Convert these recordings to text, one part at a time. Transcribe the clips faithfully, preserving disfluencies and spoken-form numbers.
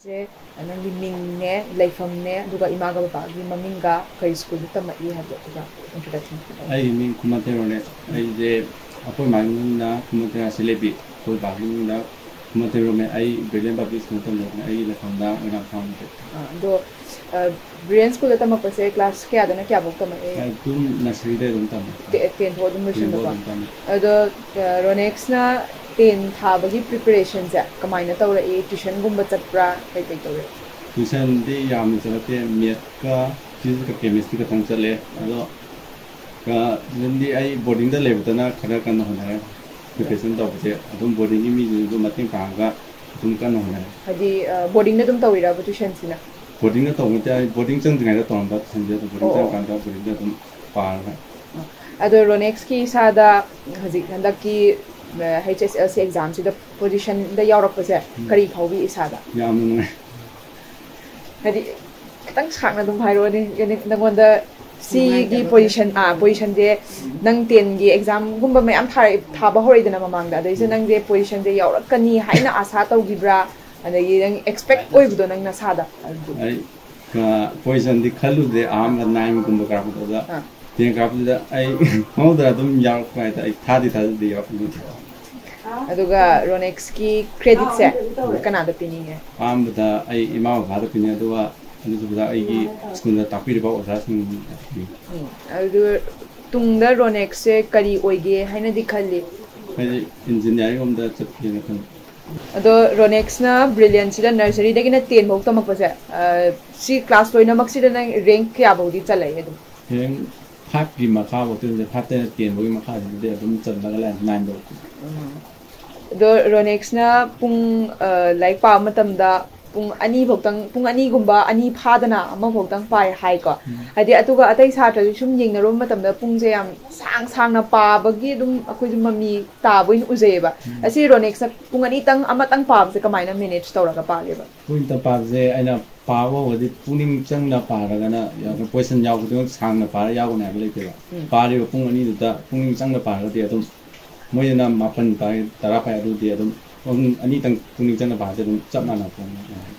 ꯁꯦ, ꯅꯪꯒꯤ ꯃꯤꯡꯅꯦ, ꯂꯩꯐꯝꯅꯦ, ꯑꯗꯨꯒ ꯏꯃꯥꯒ ꯕꯕꯥꯒꯤ ꯃꯃꯤꯡꯒ ꯀꯔꯤ ꯁ꯭ꯀꯨꯜꯗ ꯇꯝꯃꯛꯏ ꯍꯥꯏꯕꯗꯣ ꯑꯗꯨꯒ introduction ꯄꯤꯔꯛꯑꯣ꯫ ꯑꯩꯒꯤ ꯃꯤꯡ ꯈꯨꯃꯟ ꯇꯦꯔꯣꯅꯦ꯫ ꯑꯩꯁꯦ ꯑꯩꯈꯣꯏ ꯃꯥꯒꯤ ꯃꯤꯡꯅ ꯈꯨꯃꯟ ꯇꯦꯔꯥ ꯁꯤꯂꯦꯕꯤ, ꯑꯩꯈꯣꯏ ꯕꯥꯒꯤ ꯃꯤꯡꯅ ꯈꯨꯃꯟ ꯇꯦꯔꯣꯃꯦ꯫ ꯑꯩ ꯕ꯭ꯔꯤꯂꯤꯌꯟ ꯕꯥꯞꯇꯤꯁ ꯁ꯭ꯀꯨꯜꯗ ꯇꯝꯖꯕꯅꯦ꯫ ꯑꯩꯒꯤ ꯂꯩꯐꯝꯅ ꯃꯣꯏꯔꯥꯡꯊꯥꯡ꯫ ꯑꯥ, ꯑꯗꯣ ꯕ꯭ꯔꯤꯂꯤꯌꯟ ꯁ꯭ꯀꯨꯜꯗ ꯇꯝꯃꯛꯄꯁꯦ ꯀ꯭ꯂꯥꯁ ꯀꯌꯥꯗꯅ ꯀꯌꯥꯐꯧ ꯇꯝꯃꯛꯑꯦ? ꯑꯗꯨꯝ ꯅꯁꯔꯤꯗꯩ ꯑꯗꯨꯝ ꯇꯝꯃꯦ꯫ ꯇꯦ- ꯇꯦꯟ ꯐꯥꯎ ꯑꯗꯨꯝ ꯇꯦꯟ ꯐꯥꯎ ꯂꯣꯏꯁꯤꯟꯕꯀꯣ? ꯑꯗꯨꯝ ꯇꯝꯃꯦ꯫ ꯑꯗꯣ ꯑ, ꯔꯣꯅꯦꯛꯁꯅ ꯇꯦꯟ ꯊꯥꯕꯒꯤ ꯄ꯭ꯔꯤꯄꯦꯔꯦꯁꯟꯁꯦ ꯀꯃꯥꯏꯅ ꯇꯧꯔꯛꯏ? ꯇ꯭ꯌꯨꯁꯟꯒꯨꯝꯕ ꯆꯠꯄ꯭ꯔꯥ? ꯀꯩꯀꯩ ꯇꯧꯔꯛꯏ? ꯇ꯭ꯌꯨꯁꯟꯗꯤ ꯌꯥꯝꯅ ꯆꯠꯂꯛꯇꯦ꯫ ꯃꯦꯠꯀ ꯐꯤꯖꯤꯛꯁꯀ ꯀꯦꯃꯤꯁꯇ꯭ꯔꯤ ꯈꯛꯇꯪ ꯆꯠꯂꯦ꯫ ꯑꯗꯣ ꯀ- ꯇ꯭ꯌꯨꯁꯟꯗꯤ ꯑꯩ ꯕꯣꯔꯗꯤꯡꯗ ꯂꯩꯕꯗꯅ ꯈꯔ ꯀꯟꯅ ꯍꯣꯠꯅꯔꯦ꯫ ꯄ꯭ꯔꯤꯄꯦꯔꯦꯁꯟ ꯇꯧꯕꯁꯦ ꯑꯗꯨꯝ ꯕꯣꯔꯗꯤꯡꯒꯤ ꯃꯤꯁꯤꯡꯁꯨ ꯃꯇꯦꯡ ꯄꯥꯡꯉꯒ ꯑꯗꯨꯝ ꯀꯟꯅ ꯍꯣꯠꯅꯔꯦ꯫ ꯍꯥꯏꯗꯤ ꯕꯣꯔꯗꯤꯡꯗ ꯑꯗꯨꯝ ꯇꯧꯔꯤꯔꯕ ꯇ꯭ꯌꯨꯁꯟꯁꯤꯅ? ꯕꯣꯔꯗꯤꯡꯗ ꯇꯧꯕ ꯅꯠꯇꯦ, ꯑꯩ ꯕꯣꯔꯗꯤꯡ ꯆꯪꯗ꯭ꯔꯤꯉꯩꯗ ꯇꯧꯔꯝꯕ ꯇ꯭ꯌꯨꯁꯟꯁꯦ꯫ ꯑꯗꯣ ꯕꯣꯔꯗꯤꯡ ꯑꯣ꯫ ꯆꯪꯉꯀꯥꯟꯗ ꯕꯣꯔꯗꯤꯡꯗ ꯑꯗꯨꯝ ꯄꯥꯔꯒ꯫ ꯑꯗꯣ ꯔꯣꯅꯦꯛꯁꯀꯤ ꯏꯁꯥꯗ ꯍꯧꯖꯤꯛ ꯍꯟꯗꯛꯀꯤ ꯍꯩꯆ ꯑꯦꯁ ꯑꯦꯜ ꯁꯤ ꯑꯦꯛꯖꯥꯝꯁꯤꯗ ꯄꯣꯖꯤꯁꯟꯗ ꯌꯥꯎꯔꯛꯄꯁꯦ ꯀꯔꯤ ꯐꯥꯎꯕꯤ ꯏꯁꯥꯗ? ꯌꯥꯝꯅ ꯅꯨꯡꯉꯥꯏ꯫ ꯍꯥꯏꯗꯤ ꯈꯤꯇꯪ ꯁꯥꯡꯅ ꯑꯗꯨꯝ ꯍꯥꯏꯔꯛꯑꯣꯅꯦ꯫ ꯌꯥꯅꯤ-, ꯅꯉꯣꯟꯗ ꯁꯤꯒꯤ ꯄꯣꯖꯤꯁꯟ, ꯑꯥ, ꯄꯣꯖꯤꯁꯟꯁꯦ ꯅꯪ ꯇꯦꯟꯒꯤ ꯑꯦꯛꯖꯥꯝꯒꯨꯝꯕ ꯃꯌꯥꯝ ꯊꯥꯔꯛ- ꯊꯥꯕ ꯍꯧꯔꯛꯏꯗꯅ ꯃꯃꯥꯡꯗ, ꯑꯗꯩꯁꯤꯗ ꯅꯪꯁꯦ ꯄꯣꯖꯤꯁꯟꯁꯦ ꯌꯥꯎꯔꯛꯀꯅꯤ ꯍꯥꯏꯅ ꯑꯁꯥ ꯇꯧꯈꯤꯕ꯭ꯔꯥ? ꯑꯗꯒꯤ ꯅꯪ ꯑꯦꯛꯁꯄꯦꯛ ꯑꯣꯏꯕꯗꯣ ꯅꯪ ꯅꯁꯥꯗ? ꯑꯩ ꯄꯣꯖꯤꯁꯟꯗꯤ ꯈꯜꯂꯨꯗꯦ꯫ ꯑꯍꯥꯟꯕ ꯅꯥꯏꯟꯒꯨꯝꯕ ꯀꯥꯔꯛꯄꯗꯨꯗ, ꯑꯥ꯫ ꯇꯦꯟ ꯀꯥꯔꯛꯄꯗꯨꯗ ꯑꯩ ꯈꯪꯍꯧꯗ꯭ꯔꯥ ꯑꯗꯨꯝ ꯌꯥꯎꯔꯛꯄ ꯍꯥꯏꯇꯥꯔꯦ꯫ ꯑꯩ ꯊꯥꯗꯤ ꯊꯥꯖꯗꯦ ꯌꯥꯎꯔꯛꯄꯗꯨꯗꯤ꯫ ꯑꯗꯨꯒ ꯔꯣꯅꯦꯛꯁꯀꯤ ꯀ꯭ꯔꯦꯗꯤꯠꯁꯦ ꯀꯅꯥꯗ ꯄꯤꯅꯤꯡꯉꯦ? ꯑꯍꯥꯟꯕꯗ ꯑꯩ ꯏꯃꯥ ꯕꯕꯥꯗ ꯄꯤꯅꯤ, ꯑꯗꯨꯒ ꯑꯅꯤꯁꯨꯕꯗ ꯑꯩꯒꯤ ꯁ꯭ꯀꯨꯜꯗ ꯇꯥꯛꯄꯤꯔꯤꯕ ꯑꯣꯖꯥꯁꯤꯡꯗ ꯄꯤꯅꯤ꯫ ꯎꯝ, ꯑꯗꯨ ꯇꯨꯡꯗ ꯔꯣꯅꯦꯛꯁꯁꯦ ꯀꯔꯤ ꯑꯣꯏꯒꯦ ꯍꯥꯏꯅꯗꯤ ꯈꯜꯂꯤ? ꯑꯩꯁꯦ ꯏꯟꯖꯤꯅꯤꯌꯥꯔꯤꯡ ꯂꯣꯝꯗ ꯆꯠꯀꯦꯅ ꯈꯜꯂꯤ꯫ ꯑꯗꯣ ꯔꯣꯅꯦꯛꯁꯅ ꯕ꯭ꯔꯤꯂꯤꯌꯟꯁꯤꯗ ꯅꯔꯁꯔꯤꯗꯒꯤꯅ ꯇꯦꯟ ꯐꯥꯎ ꯇꯝꯃꯛꯄꯁꯦ, ꯑ, ꯁꯤ ꯀ꯭ꯂꯥꯁ ꯂꯣꯏꯅꯃꯛꯁꯤꯗ ꯅꯪ ꯔꯦꯡꯛ ꯀꯌꯥꯐꯥꯎꯗꯤ ꯆꯠꯂꯛꯑꯦ ꯑꯗꯨꯝ? ꯔꯦꯡꯛ ꯐꯥꯏꯚꯀꯤ ꯃꯈꯥꯐꯥꯎꯗꯤ ꯑꯗꯨꯝ, ꯐꯥꯏꯚꯇꯩꯅ ꯇꯦꯟ ꯐꯥꯎꯒꯤ ꯃꯈꯥꯁꯤꯗꯗꯤ ꯑꯗꯨꯝ ꯆꯜꯂꯒ ꯂꯥꯛꯑꯦ, ꯅꯥꯏꯟ ꯐꯥꯎ꯫ ꯑꯗꯣ ꯔꯣꯅꯦꯛꯁꯅ ꯄꯨꯡ, ꯑ, ꯂꯥꯏꯔꯤꯛ ꯄꯥꯕ ꯃꯇꯝꯗ ꯄꯨꯡ ꯑꯅꯤ ꯐꯥꯎꯇꯪ, ꯄꯨꯡ ꯑꯅꯤꯒꯨꯝꯕ, ꯑꯅꯤ ꯐꯥꯗꯅ ꯑꯃꯐꯥꯎꯇꯪ ꯄꯥꯏ ꯍꯥꯏꯀꯣ꯫ ꯍꯥꯏꯗꯤ ꯑꯗꯨꯒ ꯑꯇꯩ ꯁꯥꯇ꯭ꯔꯁꯨ ꯁꯨꯝ ꯌꯦꯡꯅꯔꯨꯕ ꯃꯇꯝꯗ ꯄꯨꯡꯁꯦ ꯌꯥꯝ ꯁꯥꯡ ꯁꯥꯡꯅ ꯄꯥꯕꯒꯤ ꯑꯗꯨꯝ ꯑꯩꯈꯣꯏꯁꯨ ꯃꯃꯤ ꯇꯥꯕ ꯑꯣꯏꯅ ꯎꯖꯩꯌꯦꯕ꯫ ꯑꯁꯤ ꯔꯣꯅꯦꯛꯁꯅ ꯄꯨꯡ ꯑꯅꯤꯇꯪ, ꯑꯃꯇꯪ ꯄꯥꯕꯁꯦ ꯀꯃꯥꯏꯅ ꯃꯦꯅꯦꯖ ꯇꯧꯔꯒ ꯄꯥꯒꯦꯕ? ꯄꯨꯡ ꯑꯅꯤꯇꯪ ꯄꯥꯕꯁꯦ ꯑꯩꯅ ꯄꯥꯕ ꯍꯧꯔꯗꯤ ꯄꯨꯛꯅꯤꯡ ꯆꯪꯅ ꯄꯥꯔꯒꯅ, ꯌꯥꯝꯅ ꯄꯣꯖꯤꯁꯟ ꯌꯥꯎꯕ ꯈꯨꯗꯤꯡꯃꯛ ꯁꯥꯡꯅ ꯄꯥꯔ ꯌꯥꯎꯒꯅꯤ ꯍꯥꯏꯕ ꯂꯩꯇꯦꯕ꯫ ꯄꯥꯔꯤꯕ ꯄꯨꯡ ꯑꯅꯤꯗꯨꯗ ꯄꯨꯛꯅꯤꯡ ꯆꯪꯅ ꯄꯥꯔꯒꯗꯤ ꯑꯗꯨꯝ ꯃꯣꯏꯅ ꯃꯥꯄꯟ ꯄꯥꯏ, ꯇꯔꯥ ꯄꯥꯏ, ꯑꯗꯨꯗꯤ ꯑꯗꯨꯝ ꯄꯨꯡ ꯑꯅꯤꯇꯪ ꯄꯨꯛꯅꯤꯡ ꯆꯪꯅ ꯄꯥꯔꯗꯤ ꯑꯗꯨꯝ ꯆꯞ ꯃꯥꯟꯅ ꯄꯨꯡ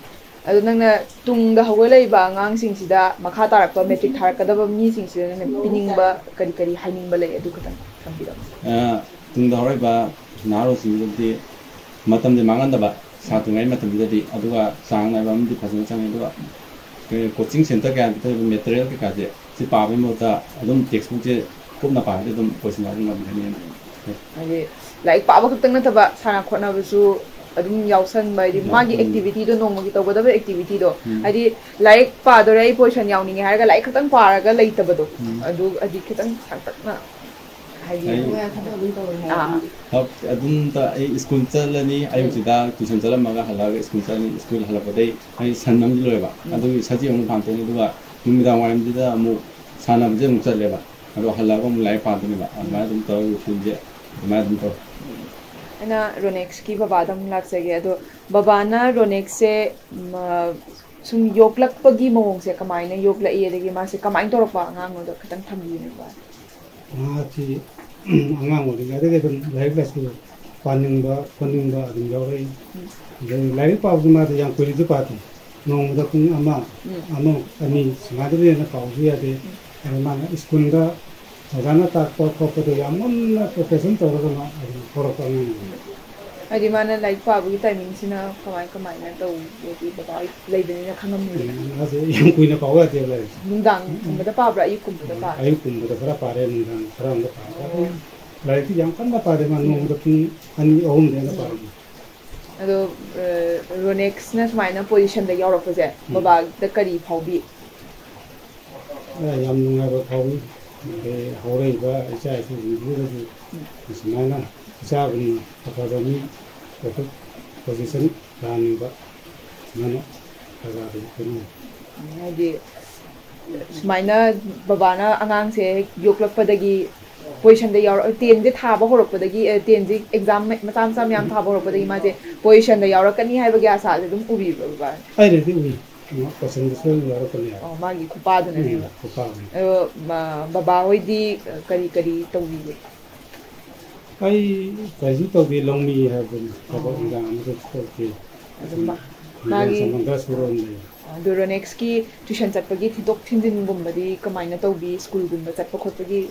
ꯑꯗꯣ ꯅꯪꯅ ꯇꯨꯡꯗ ꯍꯧꯒꯠꯂꯛꯏꯕ ꯑꯉꯥꯡꯁꯤꯡꯁꯤꯗ, ꯃꯈꯥ ꯇꯥꯔꯛꯄ ꯃꯦꯇ꯭ꯔꯤꯛ ꯊꯥꯔꯛꯀꯗꯕ ꯃꯤꯁꯤꯡꯁꯤꯗ ꯅꯪꯅ ꯄꯤꯅꯤꯡꯕ ꯀꯔꯤ ꯀꯔꯤ ꯍꯥꯏꯅꯤꯡꯕ ꯂꯩ? ꯑꯗꯨ ꯈꯇꯪ ꯊꯝꯕꯤꯔꯝꯃꯨ꯫ ꯑ, ꯇꯨꯡꯗ ꯍꯧꯔꯛꯏꯕ ꯅꯍꯥꯔꯣꯜꯁꯤꯡꯗꯗꯤ ꯃꯇꯝꯁꯦ ꯃꯥꯡꯍꯟꯗꯕ, ꯁꯥꯇ꯭ꯔꯤꯉꯩ ꯃꯇꯝꯁꯤꯗꯗꯤ, ꯑꯗꯨꯒ ꯆꯥꯡ ꯅꯥꯏꯕ ꯑꯃꯗꯤ ꯐꯖꯅ ꯆꯪꯉꯤ꯫ ꯑꯗꯨꯒ ꯀꯣꯆꯤꯡ ꯁꯦꯟꯇꯔ ꯀꯌꯥꯗ ꯄꯤꯊꯔꯤꯕ ꯃꯦꯇꯔꯤꯌꯦꯜ ꯀꯩꯀꯥꯁꯦ ꯁꯤ ꯄꯥꯕꯒꯤ ꯃꯍꯨꯠꯇ ꯑꯗꯨꯝ ꯇꯦꯛꯁ ꯕꯨꯛꯁꯦ ꯀꯨꯞꯅ ꯄꯥꯔꯗꯤ ꯑꯗꯨꯝ ꯀꯣꯏꯁꯟ ꯌꯥꯎꯕ ꯉꯝꯒꯅꯤ꯫ ꯍꯥꯏꯗꯤ ꯂꯥꯏꯔꯤꯛ ꯄꯥꯕ ꯈꯛꯇꯪ ꯅꯠꯇꯕ, ꯁꯥꯟꯅ ꯈꯣꯠꯅꯕꯁꯨ ꯑꯗꯨꯝ ꯌꯥꯎꯁꯟꯕ, ꯍꯥꯏꯗꯤ ꯃꯥꯒꯤ ꯌꯥꯎꯁꯟꯕ꯫ ꯑꯦꯛꯇꯤꯚꯤꯇꯤꯗꯣ, ꯅꯣꯡꯃꯒꯤ ꯇꯧꯒꯗꯕ ꯑꯦꯛꯇꯤꯚꯤꯇꯤꯗꯣ, ꯎꯝ꯫ ꯍꯥꯏꯗꯤ ꯂꯥꯏꯔꯤꯛ ꯄꯥꯗꯣꯔꯦ, ꯑꯩ ꯄꯣꯖꯤꯁꯟ ꯌꯥꯎꯅꯤꯡꯉꯦ ꯍꯥꯏꯔꯒ ꯂꯥꯏꯔꯤꯛ ꯈꯛꯇꯪ ꯄꯥꯔꯒ ꯂꯩꯇꯕꯗꯣ, ꯎꯝ꯫ ꯑꯗꯨ ꯍꯥꯏꯗꯤ ꯈꯤꯇꯪ ꯁꯥꯡꯇꯛꯅ ꯍꯥꯏꯗꯤ ꯑꯩ ꯑꯥ꯫ ꯍꯧ-, ꯑꯗꯨꯝ ꯇ-, ꯑꯩ ꯁ꯭ꯀꯨꯜ ꯆꯠꯂꯅꯤ, ꯑꯌꯨꯛꯁꯤꯗ ꯇ꯭ꯌꯨꯁꯟ ꯆꯠꯂꯝꯃꯒ ꯍꯜꯂꯛꯑꯒ ꯁ꯭ꯀꯨꯜ ꯆꯠꯂꯅꯤ, ꯁ꯭ꯀꯨꯜ ꯍꯜꯂꯛꯄꯗꯩ ꯑꯩ ꯁꯟ ꯑꯃꯗꯤ ꯂꯣꯏꯕ, ꯎꯝ꯫ ꯑꯗꯨꯒꯤ ꯁꯖꯤ ꯑꯃꯨꯛ ꯐꯥꯟꯇꯣꯛꯑꯅꯤ, ꯑꯗꯨꯒ ꯅꯨꯃꯤꯗꯥꯡ ꯋꯥꯏꯔꯝꯁꯤꯗ ꯑꯃꯨꯛ ꯁꯥꯟꯅꯕꯁꯦ ꯑꯃꯨꯛ ꯆꯠꯂꯦꯕ꯫ ꯑꯗꯣ ꯍꯜꯂꯛꯑꯒ ꯑꯃꯨꯛ ꯂꯥꯏꯔꯤꯛ ꯄꯥꯗꯣꯏꯅꯦꯕ꯫ ꯑꯗꯨꯃꯥꯏꯅ ꯑꯗꯨꯝ ꯇꯧꯔꯒ ꯔꯨꯇꯤꯟꯁꯦ ꯑꯗꯨꯃꯥꯏꯅ ꯑꯗꯨꯝ ꯇꯧ꯫ ꯑꯩꯅ ꯔꯣꯅꯦꯛꯁꯀꯤ ꯕꯕꯥꯗ ꯑꯃꯨꯛ ꯂꯥꯛꯆꯒꯦ꯫ ꯑꯗꯣ ꯕꯕꯥꯅ ꯔꯣꯅꯦꯛꯁꯁꯦ, ꯎꯝ, ꯑ, ꯁꯨꯝ ꯌꯣꯛꯂꯛꯄꯒꯤ ꯃꯑꯣꯡꯁꯦ ꯀꯃꯥꯏꯅ ꯌꯣꯛꯂꯛꯏ, ꯑꯗꯒꯤ ꯃꯥꯁꯦ ꯀꯃꯥꯏꯅ ꯇꯧꯔꯛꯄ ꯑꯉꯥꯡꯅꯣꯗꯣ ꯈꯤꯇꯪ ꯊꯝꯕꯤꯌꯨꯅꯦ ꯕꯕꯥ꯫ ꯃꯍꯥꯛꯁꯤ ꯑꯉꯥꯡ ꯑꯣꯏꯔꯤꯉꯩꯗꯒꯤ ꯑꯗꯨꯝ ꯂꯥꯏꯔꯤꯛ ꯂꯥꯏꯁꯨ ꯄꯥꯅꯤꯡꯕ ꯈꯣꯠꯅꯤꯡꯕ ꯑꯗꯨꯝ ꯌꯥꯎꯔꯛꯏ꯫ ꯎꯝ꯫ ꯑꯗꯩ ꯂꯥꯏꯔꯤꯛ ꯄꯥꯕꯁꯨ ꯃꯥꯗꯤ ꯌꯥꯝ ꯀꯨꯏꯅꯁꯨ ꯄꯥꯗꯦ꯫ ꯅꯣꯡꯃꯗ ꯄꯨꯡ ꯑꯃ, ꯎꯝ꯫ ꯑꯃ, ꯑꯅꯤ ꯁꯨꯃꯥꯏꯅ ꯍꯦꯟꯅ ꯄꯥꯕꯁꯨ ꯌꯥꯗꯦ꯫ ꯎꯝ꯫ ꯑꯗꯣ ꯃꯥꯅ ꯁ꯭ꯀꯨꯜꯗ ꯑꯣꯖꯥꯅ ꯇꯥꯛꯄ ꯈꯣꯠꯄꯗꯣ ꯌꯥꯝ ꯃꯨꯟꯅ preparation ꯇꯧꯔꯒ ꯃꯥ ꯑꯗꯨꯝ ꯍꯧꯔꯛꯄ ꯑꯉꯥꯡꯅꯤ꯫ ꯍꯥꯏꯗꯤ ꯃꯥꯅ ꯂꯥꯏꯔꯤꯛ ꯄꯥꯕꯒꯤ ꯇꯥꯏꯃꯤꯡꯁꯤꯅ ꯀꯃꯥꯏ ꯀꯃꯥꯏꯅ ꯇꯧꯒꯦꯗꯤ ꯕꯕꯥ ꯍꯣꯏ ꯂꯩꯕꯅꯤꯅ ꯈꯪꯉꯝꯅꯤꯗꯅ꯫ ꯎꯝ, ꯃꯥꯁꯦ ꯌꯥꯝ ꯀꯨꯏꯅ ꯄꯥꯎ ꯌꯥꯗꯦꯕ ꯂꯥꯏꯔꯤꯛꯁꯦ꯫ ꯅꯨꯡꯗꯥꯡꯒꯨꯝꯕꯗ ꯄꯥꯕ꯭ꯔꯥ, ꯑꯌꯨꯛꯀꯨꯝꯕꯗ ꯄꯥꯕ꯭ꯔꯥ? ꯑꯌꯨꯛꯀꯨꯝꯕꯗ ꯈꯔ ꯄꯥꯔꯦ, ꯅꯨꯡꯗꯥꯡ ꯈꯔ ꯑꯃꯒ ꯄꯥꯔꯦ꯫ ꯑꯣ꯫ ꯂꯥꯏꯔꯤꯛꯇꯤ ꯌꯥꯝ ꯀꯟꯅ ꯄꯥꯗꯦ, ꯃꯥ ꯅꯣꯡꯃꯗ ꯄꯨꯡ ꯑꯅꯤ ꯑꯍꯨꯝꯗꯤ ꯑꯩꯅ ꯄꯥꯔꯝꯃꯤ꯫ ꯑꯗꯣ, ꯑ, ꯔꯣꯅꯦꯛꯁꯅ ꯁꯨꯃꯥꯏꯅ ꯄꯣꯖꯤꯁꯟꯗ ꯌꯥꯎꯔꯛꯄꯁꯦ, ꯎꯝ꯫ ꯕꯕꯥꯗ ꯀꯔꯤ ꯐꯥꯎꯕꯤ? ꯑ, ꯌꯥꯝ ꯅꯨꯡꯉꯥꯏꯕ ꯐꯥꯎꯏ꯫ ꯑꯗꯩ ꯍꯧꯔꯛꯏꯕ ꯏꯆꯥ ꯏꯁꯨꯁꯤꯡꯁꯤꯗꯁꯨ ꯎꯝ꯫ ꯑꯁꯨꯃꯥꯏꯅ ꯏꯆꯥꯒꯨꯝ ꯑꯐꯕ ꯃꯤ ꯄꯣꯖꯤꯁꯟ ꯂꯥꯛꯍꯟꯅꯤꯡꯕ ꯁꯨꯃꯥꯏꯅ ꯄ꯭ꯔꯖꯥꯗꯁꯨ ꯈꯦꯠꯅꯩ꯫ ꯍꯥꯏꯗꯤ ꯁꯨꯃꯥꯏꯅ ꯕꯕꯥꯅ ꯑꯉꯥꯡꯁꯦ ꯍꯦꯛ ꯌꯣꯛꯂꯛꯄꯗꯒꯤ ꯄꯣꯖꯤꯁꯟꯗ ꯌꯥꯎꯔꯛ-, ꯇꯦꯟꯁꯦ ꯊꯥꯕ ꯍꯧꯔꯛꯄꯗꯒꯤ, ꯑ, ꯇꯦꯟꯁꯦ ꯑꯦꯛꯖꯥꯝ ꯃꯆꯥ ꯃꯆꯥ ꯃꯌꯥꯝ ꯊꯥꯕ ꯍꯧꯔꯛꯄꯗꯒꯤ ꯃꯥꯁꯦ ꯄꯣꯖꯤꯁꯟꯗ ꯌꯥꯎꯔꯛꯀꯅꯤ ꯍꯥꯏꯕꯒꯤ ꯑꯁꯥꯁꯦ ꯑꯗꯨꯝ ꯎꯕꯤꯕ꯭ꯔꯣ ꯕꯕꯥ? ꯑꯩꯅꯗꯤ ꯎꯏ꯫ ꯄꯣꯖꯤꯁꯟꯗ ꯁꯣꯏꯗꯅ ꯌꯥꯎꯔꯛꯀꯅꯤ ꯍꯥꯏꯕ꯫ ꯑꯣ, ꯃꯥꯒꯤ ꯈꯨꯄꯥꯗꯨꯅꯅꯦꯕ꯫ ꯎꯝ, ꯈꯨꯄꯥꯗꯨꯅ꯫ ꯑꯗꯣ, ꯃ-, ꯕꯕꯥ ꯍꯣꯏꯗꯤ ꯀꯔꯤ ꯀꯔꯤ ꯇꯧꯕꯤꯒꯦ? ꯑꯩ ꯀꯔꯤꯁꯨ ꯇꯧꯗꯦ, ꯂꯧꯃꯤ ꯍꯥꯏꯕꯗꯨꯅꯤ꯫ ꯊꯕꯛ ꯏꯟꯈꯥꯡ ꯑꯃꯠꯇ ꯇꯧꯗꯦ꯫ ꯑꯗꯨꯝ ꯃꯥ-, ꯍꯤꯡꯒꯣꯜ ꯃꯥꯒꯤ ꯁꯝꯕꯜ ꯈꯔ ꯁꯨꯔ ꯑꯗꯨꯝ ꯂꯩ꯫ ꯑꯗꯨ ꯔꯣꯅꯦꯛꯁꯀꯤ ꯇ꯭ꯌꯨꯁꯟ ꯆꯠꯄꯒꯤ ꯊꯤꯟꯗꯣꯛ ꯊꯤꯟꯖꯤꯟꯒꯨꯝꯕꯗꯤ ꯀꯃꯥꯏꯅ ꯇꯧꯕꯤ? ꯁ꯭ꯀꯨꯜꯒꯨꯝꯕ ꯆꯠꯄ ꯈꯣꯠꯄꯒꯤ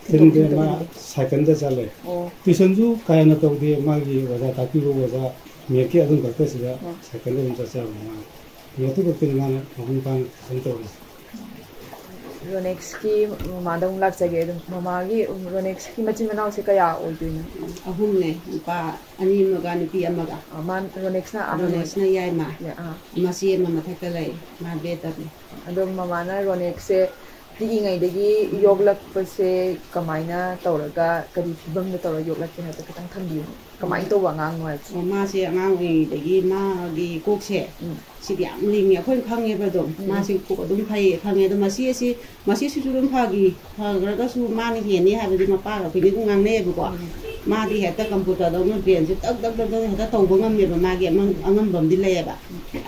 ꯊꯤꯟꯗꯣꯛ ꯊꯤꯟꯗꯦ, ꯃꯥ ꯊꯤꯟꯖꯤꯟ? ꯁꯥꯏꯀꯜꯗ ꯆꯠꯂꯦ꯫ ꯑꯣ꯫ ꯇ꯭ꯌꯨꯁꯟꯁꯨ ꯀꯥ ꯍꯦꯟꯅ ꯇꯧꯗꯦ, ꯃꯥꯒꯤ ꯑꯣꯖꯥ ꯇꯥꯛꯄꯤꯕ ꯑꯣꯖꯥ ꯃꯦꯠꯀꯤ ꯑꯗꯨꯝ ꯈꯛꯇ ꯁꯤꯗ ꯑꯣ꯫ ꯁꯥꯏꯀꯜꯗ ꯑꯗꯨꯝ ꯆꯠꯆꯕꯅꯦ ꯃꯥ꯫ ꯃꯦꯠꯇꯨ ꯈꯛꯇꯅꯤ ꯃꯥꯅ ꯃꯄꯨꯡ ꯐꯥꯅ ꯇ꯭ꯌꯨꯁꯟ ꯇꯧꯔꯤꯁꯦ꯫ ꯔꯣꯅꯦꯛꯁꯀꯤ ꯃꯃꯥꯗ ꯑꯃꯨꯛ ꯂꯥꯛꯆꯒꯦ꯫ ꯑꯗꯨꯝ ꯃꯃꯥꯒꯤ ꯔꯣꯅꯦꯛꯁꯀꯤ ꯃꯆꯤꯟ ꯃꯅꯥꯎꯁꯦ ꯀꯌꯥ ꯑꯣꯏꯗꯣꯏꯅꯣ? ꯑꯍꯨꯝꯅꯦ, ꯅꯨꯄꯥ ꯑꯅꯤ ꯑꯃꯒ ꯅꯨꯄꯤ ꯑꯃꯒ꯫ ꯑ, ꯃꯥ ꯔꯣꯅꯦꯛꯁꯅ ꯑꯍꯟ ꯑꯣꯏ-, ꯔꯣꯅꯦꯛꯁꯅ ꯌꯥꯏꯃ꯫ ꯌꯥ-, ꯑꯥ꯫ ꯃꯆꯦ ꯑꯃ ꯃꯊꯛꯇ ꯂꯩ, ꯃꯥ ꯕꯦꯠ ꯇꯝꯃꯤ꯫ ꯑꯗꯣ ꯃꯃꯥꯅ ꯔꯣꯅꯦꯛꯁꯦ ꯄꯤꯛꯏꯉꯩꯗꯒꯤ ꯌꯣꯛꯂꯛꯄꯁꯦ ꯀꯃꯥꯏꯅ ꯇꯧꯔꯒ, ꯀꯔꯤ ꯐꯤꯕꯝꯗ ꯇꯧꯔꯒ ꯌꯣꯛꯂꯛꯀꯦ ꯍꯥꯏꯕꯗꯣ ꯈꯤꯇꯪ ꯊꯝꯕꯤꯌꯨꯅꯦ꯫ ꯀꯃꯥꯏꯅ ꯇꯧꯕ ꯑꯉꯥꯡꯅꯣ ꯍꯥꯏꯕꯁꯦ? ꯑꯣ, ꯃꯥꯁꯦ ꯑꯉꯥꯡ ꯑꯣꯏꯔꯤꯉꯩꯗꯒꯤ ꯃꯥꯒꯤ ꯀꯣꯛꯁꯦ ꯎꯝ꯫ ꯁꯤꯗꯤ ꯌꯥꯝ ꯂꯤꯡꯉꯦ꯫ ꯑꯩꯈꯣꯏꯅ ꯈꯪꯉꯦꯕ ꯑꯗꯨꯝ꯫ ꯎꯝ꯫ ꯃꯥꯁꯦ ꯀꯣꯛ ꯑꯗꯨꯝ ꯐꯩꯌꯦ, ꯈꯪꯉꯦ꯫ ꯑꯗꯣ ꯃꯆꯦꯁꯤ, ꯃꯆꯦꯁꯤꯁꯨ ꯑꯗꯨꯝ ꯐꯈꯤ꯫ ꯐꯈ꯭ꯔꯒꯁꯨ ꯃꯥꯅ ꯍꯦꯟꯅꯤ ꯍꯥꯏꯕꯗꯤ ꯃꯄꯥꯒ ꯑꯩꯈꯣꯏꯅꯤ ꯑꯗꯨꯝ ꯉꯥꯡꯅꯩꯌꯦꯕꯀꯣ꯫ ꯎꯝ꯫ ꯃꯥꯗꯤ ꯍꯦꯛꯇ ꯀꯝꯄ꯭ꯌꯨꯇꯔꯗꯧꯅ ꯕ꯭ꯔꯦꯟꯁꯦ ꯇꯛ ꯇꯛ ꯇꯛ ꯇꯛ ꯍꯦꯛꯇ ꯇꯧꯕ ꯉꯝꯃꯦꯕ꯫ ꯃꯥꯒꯤ ꯑꯃ-, ꯑꯉꯝꯕ ꯑꯃꯗꯤ ꯂꯩꯌꯦꯕ꯫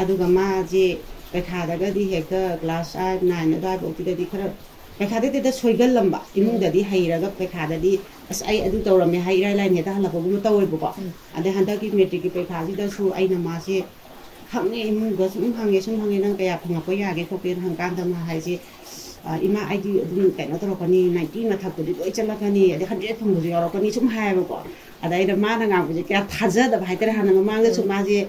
ꯑꯗꯨꯒ ꯃꯥꯁꯦ ꯄꯩꯈꯥꯗꯒꯗꯤ ꯍꯦꯛꯇ ꯀ꯭ꯂꯥꯁ ꯑꯥꯏꯠ, ꯅꯥꯏꯟ ꯑꯗꯨꯋꯥꯏꯐꯥꯎꯒꯤꯗꯗꯤ ꯈꯔ ꯄꯩꯈꯥꯗꯗꯤ ꯍꯦꯛꯇ ꯁꯣꯏꯒꯜꯂꯝꯕ꯫ ꯏꯃꯨꯡꯗꯗꯤ ꯍꯩꯔꯒ ꯄꯩꯈꯥꯗꯗꯤ, "ꯑꯁ, ꯑꯩ ꯑꯗꯨ ꯇꯧꯔꯝꯃꯦ" ꯍꯥꯏ ꯏꯔꯥꯏ ꯂꯥꯏꯅ ꯍꯦꯛꯇ ꯍꯜꯂꯛꯄꯒꯨꯝꯕ ꯇꯧꯋꯦꯕꯀꯣ꯫ ꯎꯝ꯫ ꯑꯗꯩ ꯍꯟꯗꯛꯀꯤ ꯃꯦꯇ꯭ꯔꯤꯛꯀꯤ ꯄꯩꯈꯥꯁꯤꯗꯁꯨ ꯑꯩꯅ ꯃꯥꯁꯦ ꯍꯪꯉꯦ, ꯏꯃꯨꯡꯗ ꯁꯨꯝ ꯍꯪꯉꯦ, ꯁꯨꯝ ꯍꯪꯉꯦ, "ꯅꯪ ꯀꯌꯥ ꯐꯪꯉꯛꯄ ꯌꯥꯒꯦ ꯈꯣꯠꯀꯦꯅ?" ꯍꯪꯀꯥꯟꯗ ꯃꯥ ꯍꯥꯏꯁꯦ, "ꯑ, ꯏꯃꯥ, ꯑꯩꯗꯤ ꯑꯗꯨꯝ ꯀꯩꯅꯣ ꯇꯧꯔꯛꯀꯅꯤ, ꯅꯥꯏꯟꯇꯤ ꯃꯊꯛꯇꯗꯤ ꯂꯣꯏ ꯆꯠꯂꯛꯀꯅꯤ, ꯑꯗꯩ ꯍꯟꯗ꯭ꯔꯦꯠ ꯐꯪꯕꯁꯨ ꯌꯥꯎꯔꯛꯀꯅꯤ", ꯁꯨꯝ ꯍꯥꯏꯌꯦꯕꯀꯣ꯫ ꯑꯗ ꯑꯩꯅ ꯃꯥꯅ ꯉꯥꯡꯕꯁꯦ ꯀꯌꯥ ꯊꯥꯖꯗꯕ ꯍꯥꯏꯇꯥꯔꯦ꯫ ꯍꯥꯟꯅ ꯃꯃꯥꯡꯗꯁꯨ ꯎꯝ꯫ ꯃꯥꯁꯦ